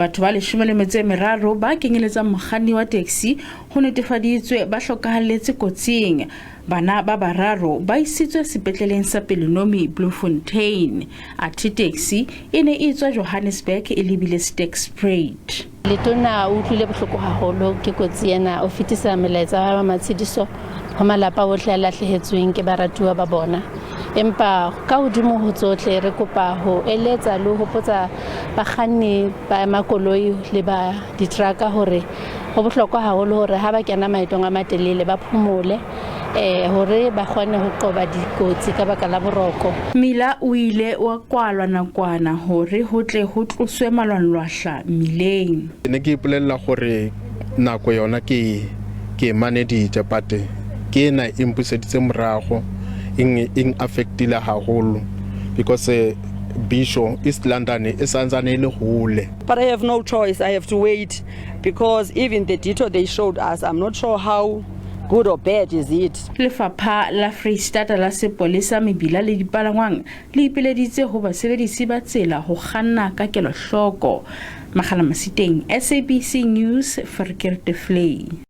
Batho ba 13 ba kenyeletsang mokganni wa taxi ho netefaditswe ba hlokahalletse kotsing. Bana ba bararo ba isitswe sepetleleng sa Pelonomi, Bloemfontein. Athe taxi e ne e tswa Johannesburg e lebile Sterkspruit. Letona o utlwile bohloko haholo ke kotsi ena. O fetisa melaetsa wa matshediso ho malapa ohle a lahlehetsweng ke baratuwa ba bona. Empa ka hodimo ho tsohle re kopa ho eletsa le ho hopotsa bakganni ba makoloi le ba diteraka hore ho bohlokwa haholo hore ha ba kena maetong a matelele ba phomole hore ba kgone ho qoba dikotsi ka baka la boroko. Mmila o ile wa kwalwa nakwana hore ho tle ho tloswe malwanlwahla mmileng. Ke ne ke ipolella gore nako yona ke ke e maneditše, but ke ena e mpuseditse morago, e affectile haholo because Bisho East London e santsane e le hole. But I have no choice. I have to wait because even the detour they showed us, I'm not sure how good or bad is it. Lefapha la Freistata la Sepolesa, Mebila le Dipalangwang le ipileditse ho basebedisi ba tsela ho kganna ka kelohloko. Makgala Masiteng, SABC News, Verkeerdevlei.